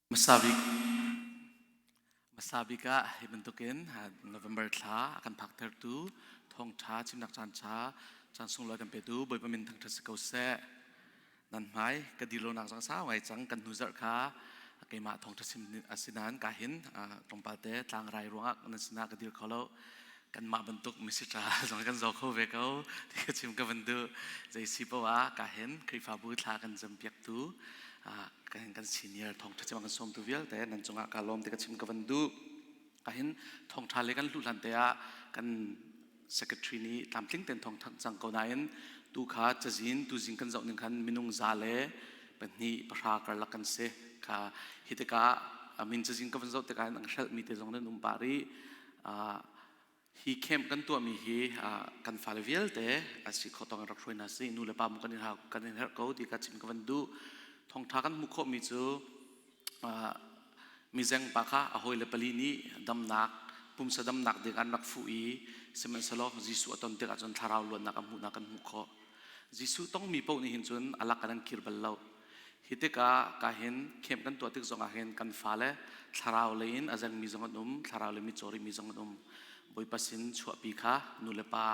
Hmasa bik hmasa bik ah hi bantukin November thla a kan phaktertu thawngṭha chimnak caan ṭha caan sunglawi kan petu Bawipa min thangṭhat si ko seh. Nan hmai ka dir lonak zong sau ngai cang kan hnu zarh kha keimah thawngṭha chim a si nain ka hin tlawmpal te tlangrai ruangah nan sinah ka dir kho lo. Kanmah bantuk misitra zong kan zaw kho ve ko ti ka chim ka van duh. Zei si poah ah ka hin Khrihfabu thla kan campiaktu kan kan senior thawngṭha chim kan sawmtu vialte nan cungah ka lawm ti ka chim ka van duh. Ahin thawngṭha le kan hluh hlan te ah kan secretary nih tlamtling ten thawngthanh cang ko nain tu kha cazin tuzing kan zoh ning khan minung za le pahnih pahra karlak kan si kha hi tikah min cazin ka van zoh tikah an hrelh mi te zong nan um pah rih. Hi camp kan tuahmi hi kan fale vialte a si kho tong in rak hruai hna sih. Nu le pa mu kan in kan in herh ko ti ka chim ka van duh. Thawngtha kan hmuh khawhmi cu mizeng pa kha a hawile pali nih damnak pumsa damnak ding an rak fuh i sihmanhsehlaw Jesuh a ton tikah cun thlarau luatnak a hmuhnak kan hmuh khawh. Jesuh tongmi paoh nih hin cun a lak an kir bal lo. Hi tikah ka hin camp kan tuah tik zongah hin kan fale thlarau lei in a zengmi zong an um, thlarau lei mitcaw rihmi zong an um. Bawipa sin chuahpi kha nu le pa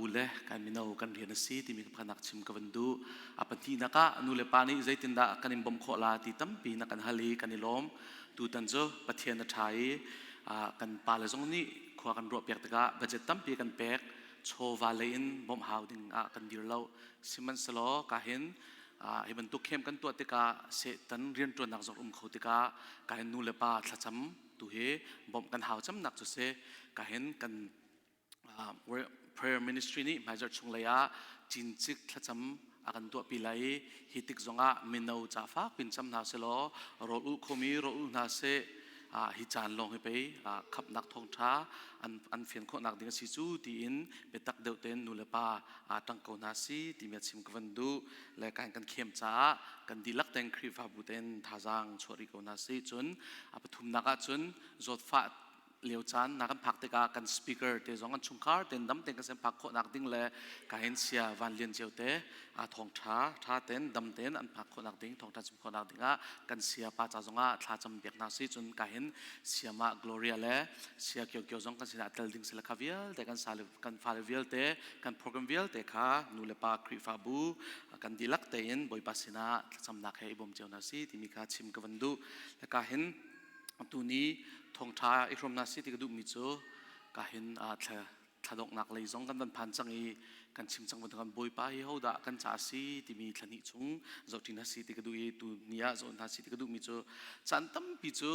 u le kan mino kan rian a si timi ka chim ka van duh. A pahnihnak ah nu le pa nih zeitindah kan in bawmh khawh la ti tampi na kan hal i kan i lawm. Tutan cu Pathian a ṭha i kan pale zong nih khua kan ruahpiak tikah budget tampi kan pek. Chawva lei in bawmh hau ding ah kan dir lo. Sihmanhsehlaw ka hin hi bantuk khem kan tuah tikah Satan rianṭuannak zong um kho tikah ka hin nu le pa thlacam tu hi bawmh kan hau camnak cu si. Ka hin kan prayer ministry nih hmaizarh chung lei ah cincik thlacam a kan tuahpi lai i hi tik zongah mino ca fak pin cam hna selaw rawl ulh khomi rawl ulh hna seh. Hi caan lawng hi pei khamhnak thawngṭha an fian khawhnak ding a si cu tiin biatak deuh tein nu le pa ṭang ko hna si timi a chim ka van duh le kan kan khem caah kan dihlak tein Khrihfabu tein thazaang chuah rih ko hna si. Cun a pathumnak ah cun zawtfah lio caan na kan phak tikah kan speaker te zong an chungkhar ten dam ten kan sem phak khawhnak ding le ka hin sia van lian cio te a thawngtha tha ten dam ten an phak khawhnak ding thawngtha chim khawhnak ding ah kan sia pa ca zong ah thla cam piak hna si. Cun ka hin siama Gloria le sia kyo kyo zong kan sinah tel ding sila kha vialte kan sale kan fale vialte kan program vialte kha nu le pa Khrihfabu kan dihlak tein Bawipa sinah thlacamnak he i bawm cio hna si timi kha chim ka van duh. Ka hin tuni thawngṭha i hrawm hna si ti ka duhmi cu ka hin thla thladonghnak lei zong kan van phan cang i kan chim cang bantukin Bawipa hi hodah kan ca a si timi thla hnih chung zohṭi hna si ti ka duh i tu ni ah zoh hna si ti ka duhmi cu caan tampi cu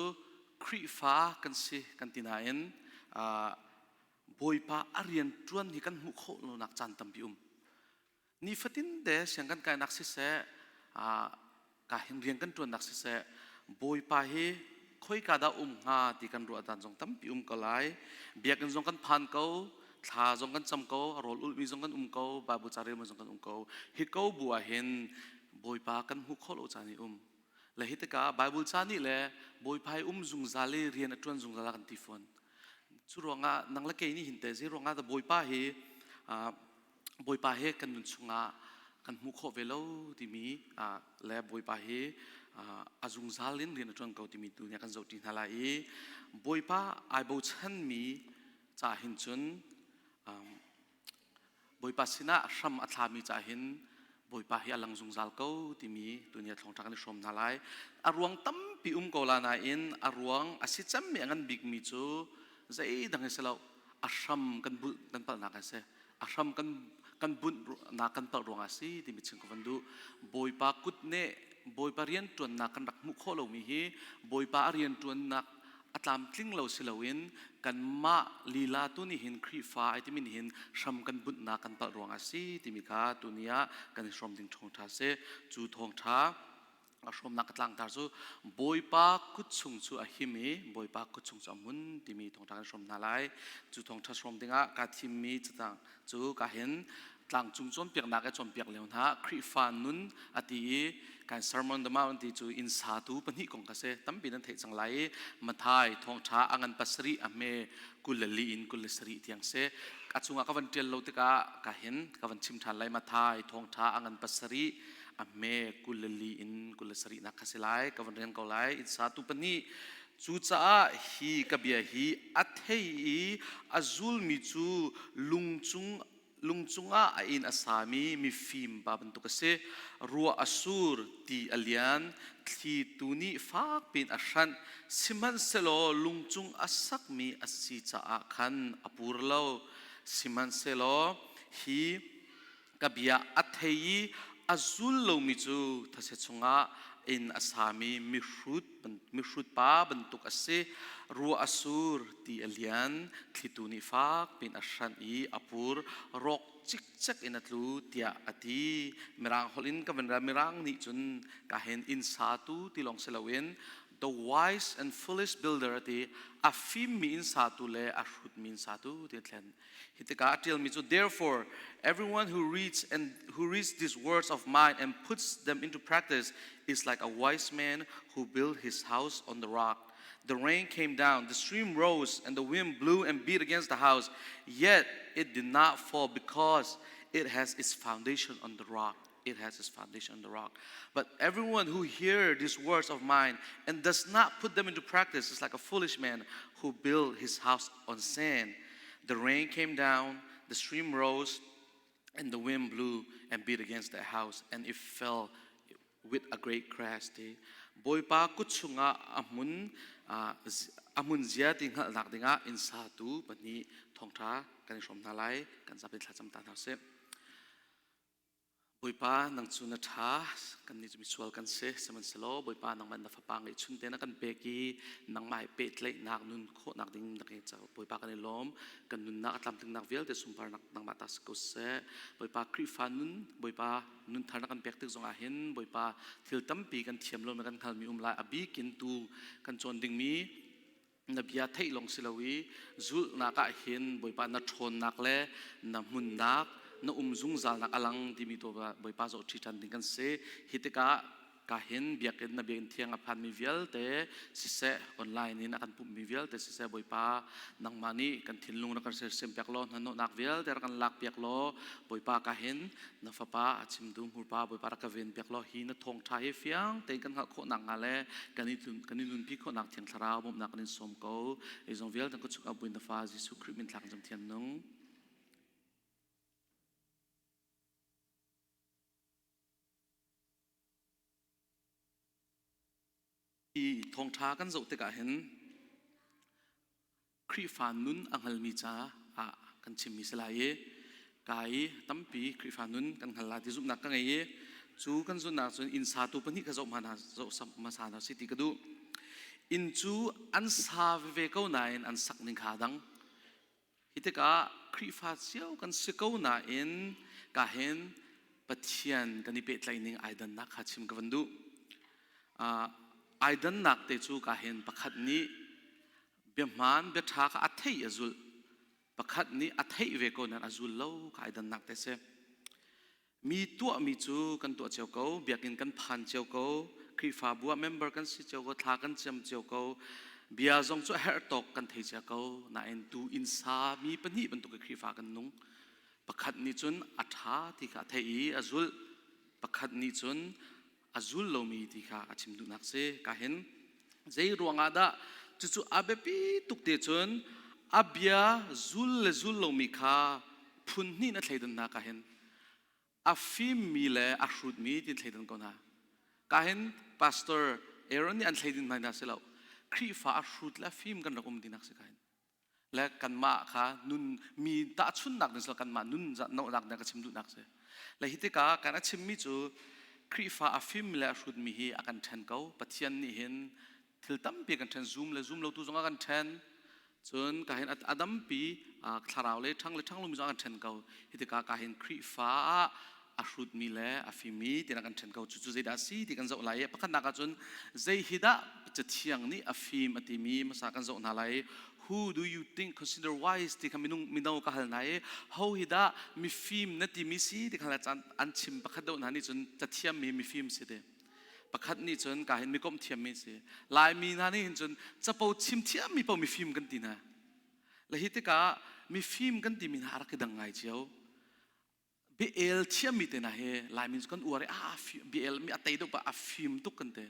Khrihfa kan si kan ti nain Bawipa a rian ṭuan hi kan hmuh khawh lonak caan tampi um. Nifatin te siang kan kainak siseh, ka hin rian kan ṭuannak siseh, Bawipa hi khoika dah um hnga ti kan ruah dan zong tampi um ko lai. Biakinn zong kan phan ko, thla zong kan cam ko, rawl ulhmi zong kan um ko, Bible ca relmi zong kan um ko. Hi ko bu ah hin Bawipa kan hmuh khawh lo caan hi um. Le hi tikah Bible ca nih le Bawipa hi um zungzal i rian a ṭuan zungzal a kan ti fawn. Cu ruangah nang le kei nih hin te zei ruangah dah Bawipa hi Bawipa he kan nun chungah kan hmuh khawh ve lo timi le Bawipa hi a zungzal in rian a ṭuan ko timi tu nih kan zohṭi hna lai i Bawipa ai bochanmi ca hin cun Bawipa sinah hram a thlami ca hin Bawipa hi a lang zungzal ko timi tu nih thawngṭha kan i hrawm hna lai. A ruang tampi um ko la nain a ruang a si cemmi a ngan bikmi cu zeidang hi si lo a hram kan bulh kan palhnak a si. A hram kan kan bunh nak kan palh ruangah a si timi chim ka van duh. Bawipa kut nih Bawipa rianṭuannak kan rak hmuh khawh lomi hi Bawipa a rianṭuannak a tlamtling lo si loin kanmah lila tu nih hin Khrihfa ai timi nih hin hram kan bunhnak kan palh ruangah a si timi kha tuni ah kan i hrawm ding thawngṭha a si. Cu thawngṭha a hrawmnak ka tlangtar cu Bawipa kut chung cu a him i Bawipa kut chung cu a hmun timi thawngṭha kan hrawm hna lai. Cu thawngṭha hrawm dingah kaa thimmi catang cu ka hin tlangcung cawnpiaknak i cawnpiak lio hna Khrihfa nun a ti i kan Sermon on the Mount ti cu inn satu pahnih kong kha si tampi nan theih cang lai i Mathai thawngṭha a ngan pasarih a hme 24 in 27 tiang si. A chungah ka van ṭial lo tikah ka hin ka van chim ṭhan lai. Mathai thawngṭha a ngan pasarih. A hme 24 in 27 nak kha si lai. Ka van rian ko lai. Inn satu pahnih. Cucaah hi ka bia hi a thei i a zulmi cu lung cung lung cungah a inn a sami mifim pa bantuk a si. Ruah a sur, ti a lian, thli tu nih fak piin a hranh. Sihmanhsehlaw lung cung a sakmi a si caah khan a pur lo. Sihmanhsehlaw hi ka bia a thei i a zul lomi cu thase chungah inn a sami mihrut mihrut pa bantuk a si. Ruah a sur, ti a lian, thlitu nih fak piin a hranh i a pur, rawk cikcek in a tlu tiah a ti. Mirang holh in ka van rel. Mirang nih cun ka hen inn satu ti lawng si loin the wise and foolish builder a ti. A fimmi inn satu le a hrutmi inn satu ti a thlen. Hi tikah a ṭialmi cu, therefore everyone who reads and who reads these words of mine and puts them into practice is like a wise man who built his house on the rock. The rain came down, the stream rose, and the wind blew and beat against the house, yet it did not fall because it has its foundation on the rock. It has its foundation on the rock. But everyone who hears these words of mine and does not put them into practice is like a foolish man who built his house on sand. The rain came down, the stream rose, and the wind blew and beat against the house, and it fell with a great crash. Ti Bawipa kut chungah a hmun a hmun zia ti hngalhnak dingah inn satu pahnih thawngṭha kan i hrawm hna lai. Kan zapi thlacam ta hna sih. Bawipa, nang cu na ṭha, kannih cu misual kan si. Sihmanhsehlaw Bawipa, nangmah na Fapa ngeihchun te na kan pek i nangmah he pehtlaihnak nun khawhnak ding na kan caah Bawipa kan i lawm. Kan nunnak a tlamtlingnak vialte sunparnak nangmah ta si ko seh. Bawipa, Khrihfa nun, Bawipa, nun thar na kan pek tik zongah hin Bawipa, thil tampi kan thiam lo na kan hngalmi um lai. A bik in tu kan cawn dingmi na bia theih lawng si lo i zulhnak ah hin Bawipa na ṭhawnnak le na hmunnak na um zungzalnak a lang timi tu Bawipa zoh ṭhi ṭhan ding kan si. Hi tikah ka hin biakinn na biakinn thiang a phanmi vialte siseh, online in a kan pumhmi vialte siseh, Bawipa nangmah nih kan thinlung rak kan sersiam piak law, hnahnawhnak vialte rak kan lak piak law, Bawipa ka hin na fapa a chimtu hmurpa Bawipa rak ka ven piak law, hi na thawngṭha hi fiang tein kan hngalh khawh nakhnga le kan i kan i nunpi khawh nak Thiang Thlarau bawmhnak kan in sawm ko. Ei zong vialte ka chungah buin na fa Jesuh Khrih min thlak cam thian nung. Hi thawngṭha kan zoh tikah hin Khrihfa nun a hngalmi caah kan chimmi si lai i ka i tampi Khrihfa nun kan hngal lai ti zumhnak ka ngei i cu kan zumhnak cun inn satu pahnih kha zoh hmana zoh hmasa hna si ti ka duh. Inn cu an sa veve ko nain an sak ning kha dang. Hi tikah Khrihfa cio kan si ko nain ka hin Pathian kan i pehtlaih ning ai dannak kha chim ka van duh. Ai dannak te cu ka hin pakhat nih biahmaan biaṭha kha a theih a zulh, pakhat nih a theih ve ko nain a zul lo kha ai dannak te si. Mi tuahmi cu kan tuah cio ko, biakinn kan phan cio ko, Khrihfabu ah member kan si cio ko, thla kan cam cio ko, bia zong cu a herh tawk kan thei cia ko, nain tu inn sa mi pahnih bantuk i Khrihfa kan nung. Pakhat nih cun a ṭha ti kha a theih i a zulh, pakhat nih cun a zul lomi ti kha a chim duhnak si. Ka hin zei ruangah dah cucu a biapi tuk te cun a bia zul le zul lomi kha phun hnih na thleidan hna. Ka hin a fimmi le a hrutmi tin thleidan ko hna. Ka hin Pastor Aaron nih an thleidin hna si lo, Khrihfa a hrut le a fim kan rak um tinak si. Ka hin le kanmah kha nun mi tahchunnak ding sal kanmah nun nohnak ding ka chim duhnak si le hi tikah kan a chimmi cu Khrihfa a fim le a hrutmi hi a kan ṭhen ko. Pathian nih hin thil tampi kan ṭhen, zum le zum lo tu zong a kan ṭhen, cun ka hin a dampi thlarau le ṭhang le ṭhang lomi zong a kan ṭhen ko. Hi tikah ka hin Khrihfa ah a hrutmi le a fimmi tiah kan ṭhen ko. Cucu zeidah a si ti kan zoh lai i pakhatnak ah cun zei hi dah Cathiang nih a fim a timi hmasa kan zoh hna lai. Who do you think consider wise ti kha minung mino ka hal hna i ho hi dah mifim na timi si ti kha caan an chim. Pakhat deuh hna nih cun cathiammi mifim si ti, pakhat nih cun ka hin mikomh thiammi si. Laimi hna nih hin cun capo chim thiammi paoh mifim kan ti hna le hi tikah mifim kan timi hna a rak i dang ngai cio. Biael thiammi te hna hi Laimi cu kan uar i a biael mi a tei deuh pa a fim tuk kan ti.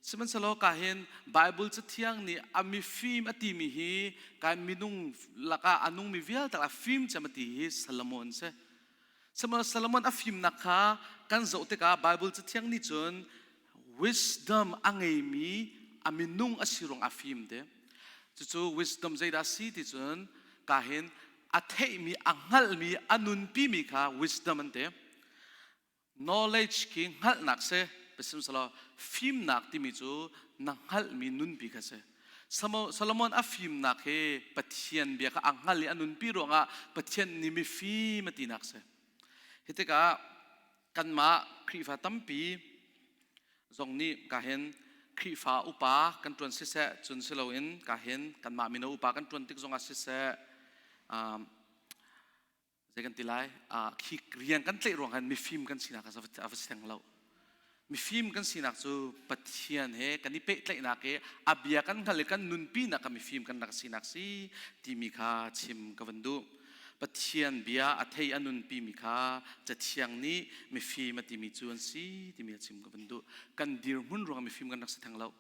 Sihmanhsehlaw ka hin Bible cathiang nih a mifim a timi hi kai minung lakah a nungmi vialte a fim cem a ti hi Solomon si. Sihmanhsehlaw Solomon a fimnak kha kan zoh tikah Bible cathiang nih cun wisdom a ngeimi a minung a si ruang a fim te. Cucu wisdom zeidah si ti cun ka hin a theihmi a hngalhmi a nunpimi kha wisdom an ti. Knowledge khi hngalhnak si sihmanhsehlaw fimnak timi cu na hngalhmi nunpi kha si. Solomon a fimnak hi Pathian bia kha a hngal i a nunpi ruangah Pathian nih mifim a tinak si. Hi tikah kanmah Khrihfa tampi zong nih ka hin Khrihfa upa kan ṭuan siseh cun si loin ka hin kanmah mino upa kan ṭuan tik zongah siseh zei kan ti lai khi rian kan tlaih ruang khan mifim kan sinak a va si lo. Mifim kan sinak cu Pathian he kan i pehtlaihnak i a bia kan hngalh i kan nunpinak kha mifim kan rak sinak si timi kha chim ka van duh. Pathian bia a thei a nunpimi kha Cathiang nih mifim a timi cu an si timi a chim ka van duh. Kan dirhmun ruangah mifim kan rak si theng lo.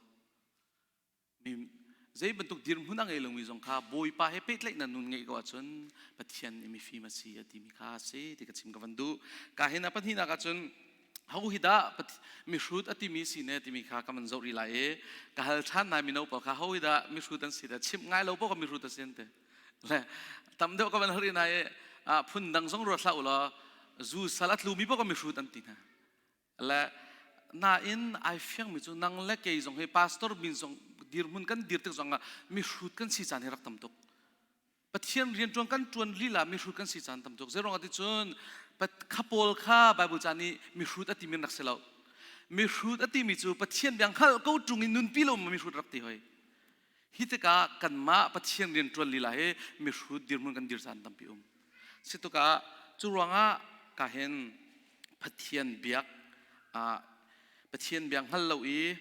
Zei bantuk dirhmun a ngei lomi zong kha Bawipa he pehtlaihnak nun ngeih ko ahcun Pathian nih mifim a si a timi kha a si ti ka chim ka van duh. Ka hin a pahnihnak ahcun ho hi dah mihrut a timi si ne timi kha ka van zoh rih lai i ka hal ṭhan nai mino pawl kha ho hi dah mihrut an si dah chimh ngai lo paoh ka mihrut a si an ti. Le tam deuh ka van hal rih nai i phun dang zong ruat hlah u law zu sal a tlumi paoh ka mihrut an ti hna. Le nain ai fiangmi cu nang le kei zong hi pastor min zong dirhmun kan dir tik zong ah mihrut kan si caan hi rak tam tuk. Pathian rianṭuan kan ṭuan lila mihrut kan si caan tam tuk. Zeiruang ah ti cun kha pawl kha Bible ca nih mihrut a timi rak si lo. Mihrut a timi cu Pathian bia hngalh ko ṭung in nunpi lo mihrut rak ti hoi. Hi tikah kanmah Pathian rianṭuan lila hi mihrut dirhmun kan dir caan tampi um. Si tukah cu ruangah ka hin Pathian biak Pathian bia hngal lo i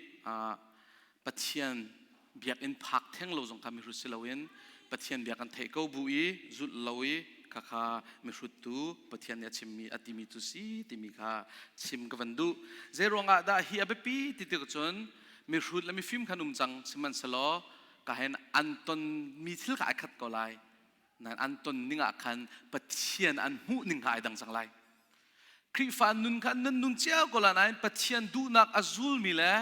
Pathian biakinn phak theng lo zong kha mihrut si loin Pathian bia kan theih ko bu i zulh lo i khakha mihrut tu Pathian nih a chimmi a timi cu si timi kha chim ka van duh. Zei ruangah dah hi a biapi ti tik cun mihrut le mifim khan um cang sihmanhsehlaw ka hen an ton mi thil kha ai khat ko lai. Nain an ton ning ah khan Pathian an hmuh ning kha ai dang cang lai. Khrihfa nun kha nan nun cio ko la nain Pathian duhnak a zulmi le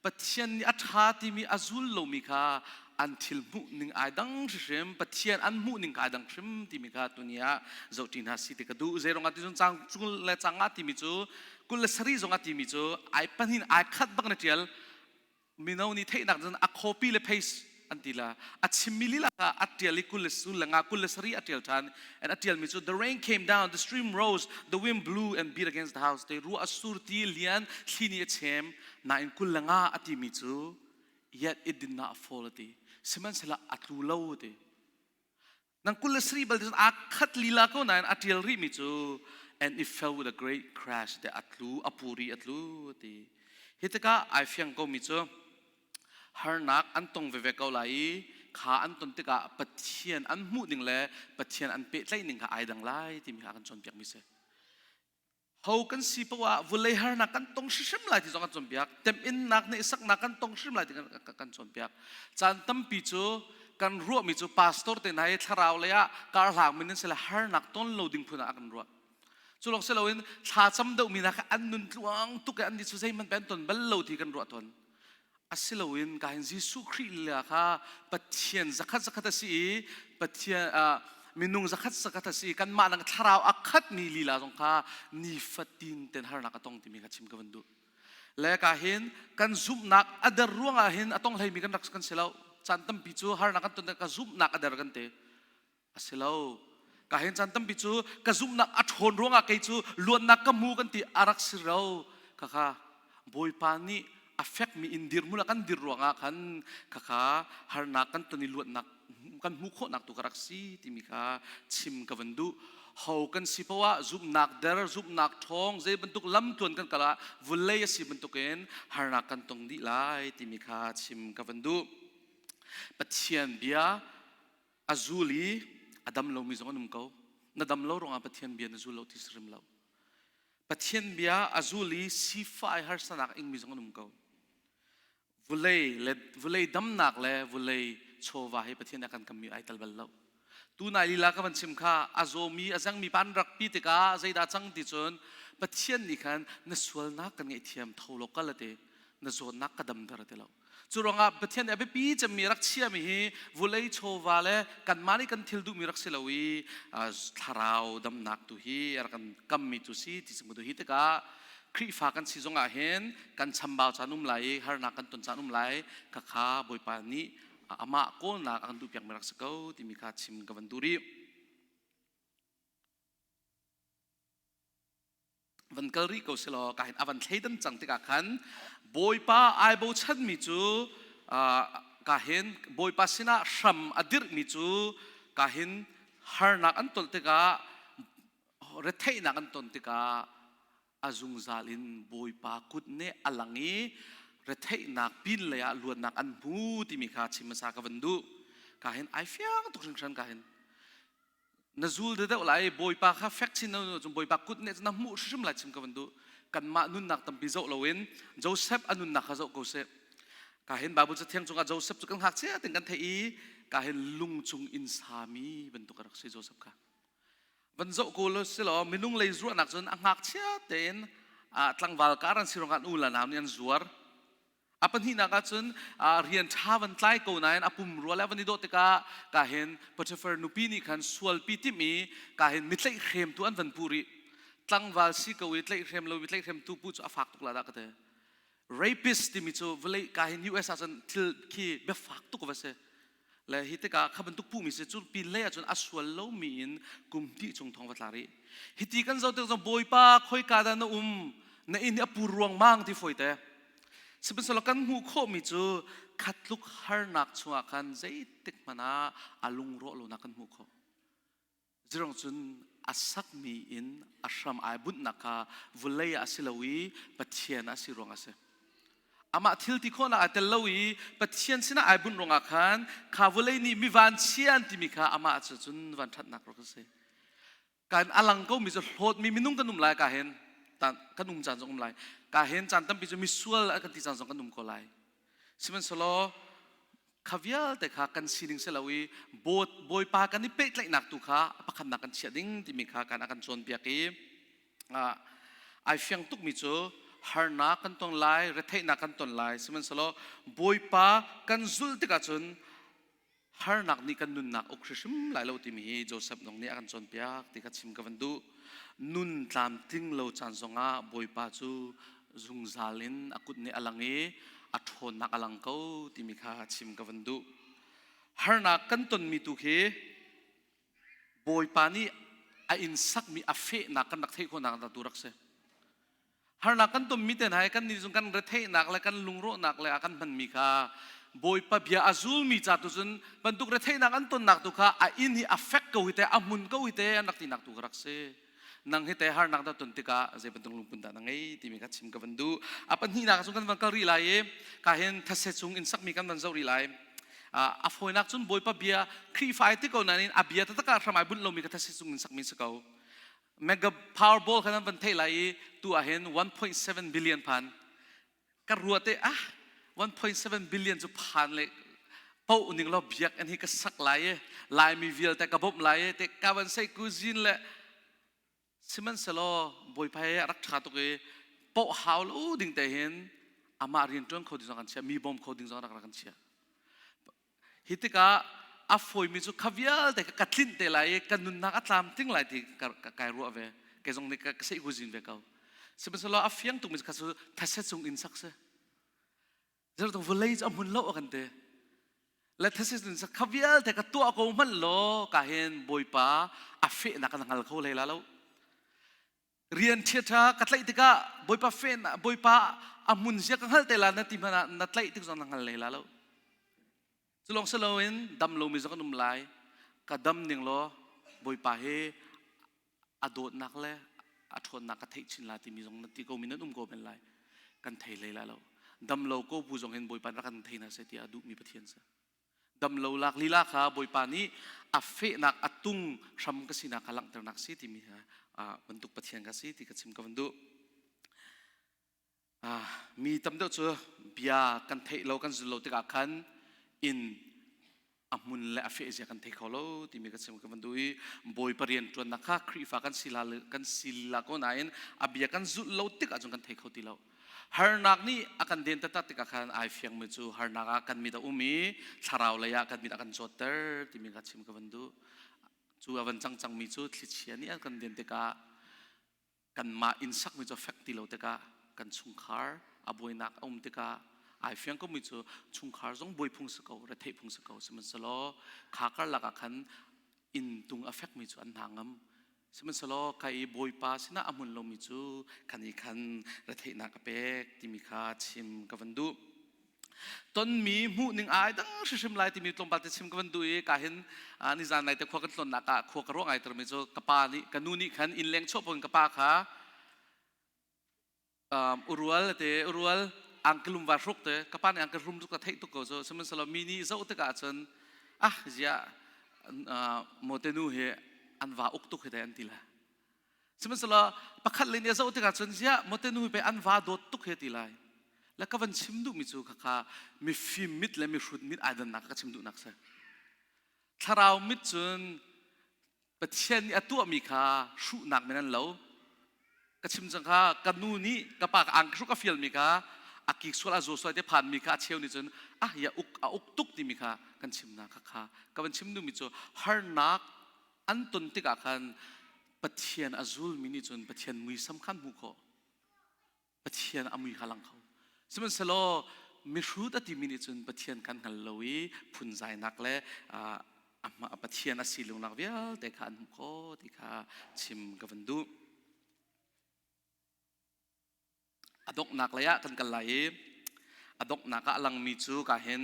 Pathian nih a ṭha timi a zul lomi kha an thil hmuh ning ai dang hrimhrim Pathian an hmuh ning ai dang hrim timi kha tuni ah zohṭi hna si ti ka duh. Zeiruang ah ti cun cang cung le cang ah timi cu 27 zong ah timi cu ai panin ai khat bak na ṭial. Mino nih theihnak cun a copy le paste an ti la. A chimmi lila kha a ṭial i kul le sul le nga 27 a ṭial ṭhan. And a ṭialmi cu the rain came down, the stream rose, the wind blew and beat against the house. Te ruah a sur ti lian thli nih a chem. Nain 25 a timi cu yet it did not fall a ti. Sihmanhsehlaw a tlu lo a ti. Nang 27 bal cun aa khat lila ko nain a ṭial rihmi cu and it fell with a great crash te a tlu a puri a tlu ti. Hi tikah ai fiang komi cu harnak an tong veve ko lai i kha an ton tikah Pathian an hmuh ning le Pathian an pehtlaih ning kha ai dang lai timi kha a kan cawnpiakmi si. Ho kan si poah ah vulei harnak kan tong hrimhrim lai ti zong kan cawnpiak. Temhinnak hnehsaknak kan tong hrim lai ti kan cawnpiak. Caan tampi cu kan ruahmi cu pastor te hna hi thlarau lei ah karhlang min an si le harnak ton lo ding phun ah kan ruah. Cu lawng si loin thlacam deuhmi hna kha an nun tluang tuk i an nih cu zeihmanh pe an ton bal lo ti kan ruah tawn. Asiloin ka hin Jesuh Khrih lila kha Pathian zakhat zakhat a si i Pathian minung zakhat zakhat a si i kanmah nang thlarau a khatmi lila zong kha nifatin ten harnak a tong timi kha chim ka van duh. Le ka hin kan zumhnak a der ruangah hin a tong hleimi kan rak kan si lo. Caan tampi cu harnak kan ton ka zumhnak a der kan ti. A si lo. Ka hen caan tampi cu ka zumhnak a ṭhawn ruangah kei cu luatnak ka hmu kan ti a rak si lo. Khakha Bawipa nih a fekmi in dirhmun ah kan dir ruangah khan khakha harnak kan ton i luatnak kan hmuh khawhnak tu ka rak si timi kha chim ka van duh. Ho kan si poah zumhnak der, zumhnak ṭhawng, zei bantuk lamtluan kan kal ah vulei a si bantukin harnak kan tong dih lai timi kha chim ka van duh. Pathian bia a zul i a dam lomi zong an um ko. Na dam lo ruangah Pathian bia na zul lo ti si hrim lo. Pathian bia a zul i sifah i harsanak ingmi zong an um ko. Vulei le vulei damnak le vulei chawva hi Pathian a kan kammi ai tal bal lo. Tu nai lila ka van chim kha a zawmi a zengmi pa an rak pi tikah zeidah cang ti cun Pathian nih khan na sualnak kan ngaihthiam tho lo kal ate na zawtnak ka damter ati lo. Cu ruangah Pathian nih a biapi cemmi rak chiami hi vulei chawva le kanmah nih kan thil duhmi rak si lo i thlarau damnak tu hi a rak kan kammi tu si ti tu hi tikah Khrihfa kan si zongah hin kan chambau caan um lai i harnak kan ton caan um lai khakha Bawipa nih amah kawlnak a kan duhpiakmi rak si ko timi kha chim ka van duh rih. Van kal rih ko selaw ka hin a van thleidan cang tikah khan Bawipa ai bochanmi cu ka hin Bawipa sinah hram a dirhmi cu ka hin harnak an ton tikah retheihnak an ton tikah a zungzal in Bawipa kut nih a lang i retheihnak pin lei ah luatnak an hmu timi kha chim hmasa ka van duh. Ka hin ai fiang tuk hringhran ka hin. Na zul deuh lai Bawipa kha fek chin na cun Bawipa kut nih na hmuh hrim lai chim ka van duh. Kanmah nunnak tampi zoh loin Joseph a nunnak kha zoh ko seh. Ka hin Bible cathiang cungah Joseph cu kan ngakchia tin kan theih i ka hin lung cung inn sami bantuk a rak si Joseph kha. Van zoh ko lo si law minung lei zuahnak cun a ngakchia tein tlangval kar an si ruangah an u le nau nih an zuar. A pahnihnak ah cun rian ṭha van tlai ko nain a pum rua le a van i dawh tikah ka hin Potiphar nupi nih khan sualpi timh i ka hin mi tlaihhremtu an van puh rih. Tlangval si ko i tlaihhrem lo mi tlaihhremtu puh cu a fak tuk la dah ka ti. Rapist timi cu vawlei ka hin US ah cun thil khi biafak tuk va si. Le hi tikah kha bantuk puhmi si cu pin lei ahcun a sual lomi in kum hnih chung thong va tla rih. Hiti kan zoh tik zong Bawipa khoika dah na um na inn hi a pur ruangmang ti fawi te. Sihmanhsehlaw kan hmuh khawhmi cu khatluk harnak chungah khan zeitik hmanh ah a lungrawh lonak kan hmuh khawh. Zirong cun a sakmi in a hram ai bunhnak kha vulei ah a si lo i Pathian ah si ruang a si. Amah thil ti khawhnak ai tel lo i Pathian sinah ai bunh ruangah khan kha vulei nih mi vanchia an timi kha amah cu cun vanṭhatnak rak a si. Kan a lang ko mi cu hlawtmi minung kan um lai ka hin kan um caan zong um lai. Ka hin caan tampi cu misual a kan ti caan zong kan um ko lai. Sihmanhsehlaw kha vialte kha kan sining si lo i Bawipa kan i pehtlaihnak tu kha pakhatnak kan chiah ding timi kha kan a kan cawnpiak i ai fiang tukmi cu harnak kan ton lai, retheihnak kan ton lai. Sihmanhsehlaw Bawipa kan zulh tikah cun harnak nih kan nunnak uk hrimhrim lai lo timi hi Joseph nong nih a kan cawnpiak ti kha chim ka van duh. Nun tlamtling lo caan zongah Bawipa cu zungzal in a kut nih a lang i a ṭhawnnak a lang ko timi kha chim ka van duh. Harnak kan tonmi tu khi Bawipa nih a inn sakmi a fehnak kan rak theih khawhnak tu rak si. Harnak kan tonmi te hna hi kan nih zong kan retheihnak le kan lungrawhnak le a kan hmanmi kha Bawipa bia a zulmi ca tu cun bantuk retheihnak an tonnak tu kha a inn hi a fek ko hi te a hmun ko hi te an rak tinak tu ka rak si. Nang hi te harnak dah ton tikah zei bantuk lungpun dah na ngei timi kha chim ka van duh. A pahnihnak cun kan van kal rih lai i ka hin thase cung inn sakmi kan van zoh rih lai. A fawinak cun Bawipa bia Khrihfa ai ti ko nain a bia taktak ah hram ai bunh lomi ka thase cung in sakmi si ko. Mega Powerball kha nan van theih lai i tu ah hin 1.7 billion phan. Ka ruat i ah 1.7 billion cu phan le poh ning law biakinn hi ka sak lai i Laimi vialte ka bawmh lai i te ka van sei kuzin le sihmanhsehlaw Bawipa he a rak ṭha tuk i poh hau lo ding te hin amah rian ṭuan kho ding zong kan chia mi bawm kho ding zong rak rak kan chia. Hi tikah a fawimi cu kha vialte ka tlinh te lai i ka nunnak a tlamtling lai ti kai ruah ve. Kei zong nih ka seihkuzin ve ko. Sihmanhsehlaw a fiang tukmi kha cu these cung in sak si. Zeirtung vawlei cu a hmun lo a kan ti. Le these cung sak kha vialte ka tuah ko hmanh law ka hin Bawipa a fehnak kan hngal kho hlei la lo. Rian ṭhiaṭha ka tlaih tikah Bawipa fen Bawipa a hmun zia ka hngalh te la na ti hmanh ah na tlaih tik zong na hngal hlei la lo. Cu lawng si loin dam lomi zong kan um lai. Ka dam ning law Bawipa hi a dawtnak le a ṭhawnnak ka theih chin la timi zong na ti ko mi nan um ko men lai. Kan thei hlei lai lo. Dam lo ko bu zong hin Bawipa rak kan thei hna seh tiah a duhmi Pathian si. Dam lo lak lila kha Bawipa nih a fehnak a tung hram ka sinak kha langhternak si timi bantuk Pathian ka si ti ka chim ka van duh. Mi tam deuh cu bia kan theih lo kan zul lo tikah khan inn a hmun le a feh zia kan thei kho lo timi ka chim ka van duh i Bawipa rian ṭuannak kha Khrihfa kan si la kan si la ko nain a bia kan zulh lo tik ahcun kan thei kho ti lo. Harnak nih a kan den taktak tikah khan ai fiangmi cu harnak ah kan mit a um i thlarau lei ah kan mit a kan cawtter timi ka chim ka van duh. Cu a van cang cangmi cu thlichia nih a kan den tikah kanmah inn sakmi cu fek ti lo tikah kan chungkhar a buainak a um tikah ai fiang komi cu chungkhar zong buai phung si ko retheih phung si ko sihmanhsehlaw kha karlak ah khan inn tung a fekmi cu an hna ngam sihmanhsehlaw ka i bawipa sinah a hmun lomi cu khan i khan retheihnak a pek timi kha chim ka van duh. Tonmi hmuhning ai dang hrimhrim lai timi tlawmpal te chim ka van duh i ka hin nizan nai te khua kan tlawnnak ah khua ka ruah ngai termi cu ka pa nih ka nu nih khan inn leng chuah pun ka pa kha urual te urual angkelum va hruk te ka pa nih angkelum hruk ka theih tuk ko cu sihmanhsehlaw mi nih zoh tikah cun ah ziah mote nu hi an va uk tuk hi te an ti la. Sihmanhsehlaw pakhat le nih a zoh tikah cun ziah mawte nu pe an va dawt tuk he ti lai. Le ka van chim duhmi cu khakha mifim mit le mihrut mit ai dannak ka chim duhnak si. Thlarau mit cun Pathian nih a tuahmi kha hruhnak men an lo. Ka chim cang kha ka nu nih ka pa ka ang hruk a fialmi kha a kik sual a zaw sual te phanmi kha a cheu nih cun ah ya uk a uk tuk timi kha kan chimnak kha kha ka van chim duhmi cu harnak an ton tikah khan Pathian a zulmi nih cun Pathian muisam khan hmuh khawh. Pathian a mui kha lang kho. Sihmanhsehlaw mihrut a timi nih cun Pathian kan hngal lo i phunzainak le Pathian a si lungnak vialte kha an hmuh khawh ti kha chim ka van duh. A donghnak lei ah kan kal lai i a donghnak ah a langmi cu ka hin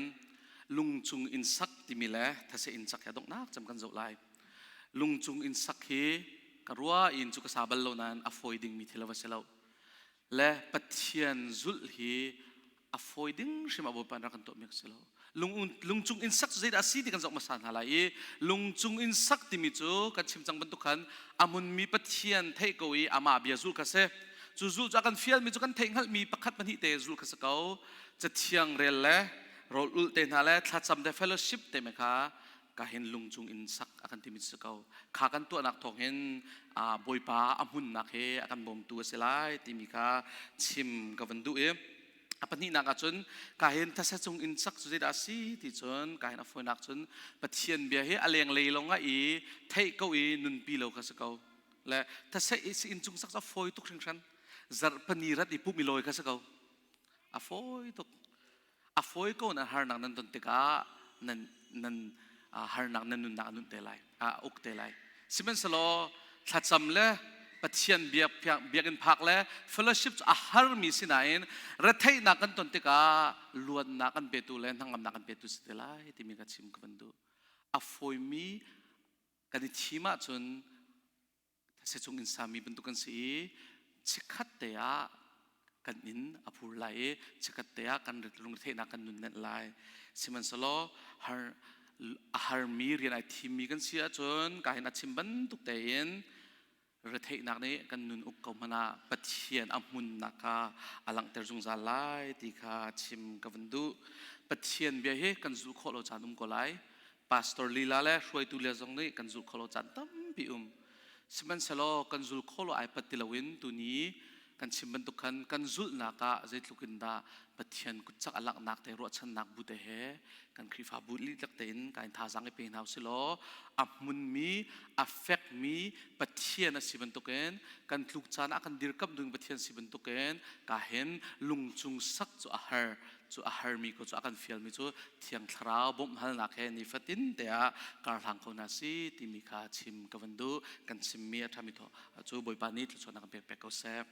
lungchung inn sak timi le thase inn sak hi a donghnak cem kan zoh lai. Lungchung inn sak hi ka rua in cu ka sa bal lo nain a fawi dingmi thil a va si lo. Le Pathian zulh hi a fawi ding hrim a Bawipa rak kan tuahmi a si lo. Lungchung inn sak cu zeidah a si ti kan zoh hmasa hna lai i lungchung inn sak timi cu kan chim cang bantuk khan a hmunmi Pathian theih ko i amah bia zul kha si. Cu zul cu a kan fialmi cu kan theih hngalhmi pakhat pahnih te zul kha si ko. Cathiang rel le rawl ulh te hna le thlacam te fellowship te me kha ka hin lungchung in sak a kan timi si ko. Kha kan tuahnak thawng hin Bawipa a hmunnak he a kan bawmtu a si lai timi kha chim ka van duh i A pahnihnak ahcun ka hin thasa cung in sak cu zeidah a si ti cun ka hin a fawinak cun Pathian bia hi a lenglei lawngah i theih ko i nunpi lo kha si ko. Le thasa inn cung sak cu a fawi tuk hringhran. Zarhpani rat i pumh i lawi kha si ko. A fawi tuk. A fawi ko na harnak nan ton tikah nan nan harnak nan nunnak a nun te lai a uk te lai. Sihmanhsehlaw thlacam le Pathian biakinn phak le fellowship cu a harmi si nain retheihnak kan ton tikah luatnak kan petu le hnangamnak kan petu si te lai timi ka chim ka van duh. A fawimi kan i thim ahcun these cung in sami bantuk kan si i chikkhat te ah kan inn a phur lai i chikkhat te ah kan lungretheihnak kan nunnenh lai. Sihmanhsehlaw har a harmi rian ai thimmi kan si ahcun ka hin a chim bantuk tein retheihnak nih kan nun uk ko hmanh ah Pathian a hmunnak kha a langhter zungzal lai ti kha chim ka van duh. Pathian bia hi kan zulh khawh lo caan um ko lai. Pastor lila le hruaitu le zong nih kan zulh khawh lo caan tampi um. Sihmanhsehlaw kan zul kho lo ai pat ti loin tuni kan chim bantuk khan kan zulhnak ah zeitluk in dah Pathian kutcak a langhnak te ruahchannak bu te he kan Khrihfabu litlak tein kan thazaang i pe hna usilaw a hmunmi a fekmi Pathian a si bantukin kan tluk caan ah kan dirkamh ding Pathian si bantukin ka hin lungchung sak cu a har cu a harmi ko cu a kan fialmi cu Thiang Thlarau bawmhhalnak he nifatin te ah karhlang ko hna si timi kha chim ka van duh. Kan chimmi a ṭhami cu Bawipa nih thluachuahnak kan pek pek ko seh.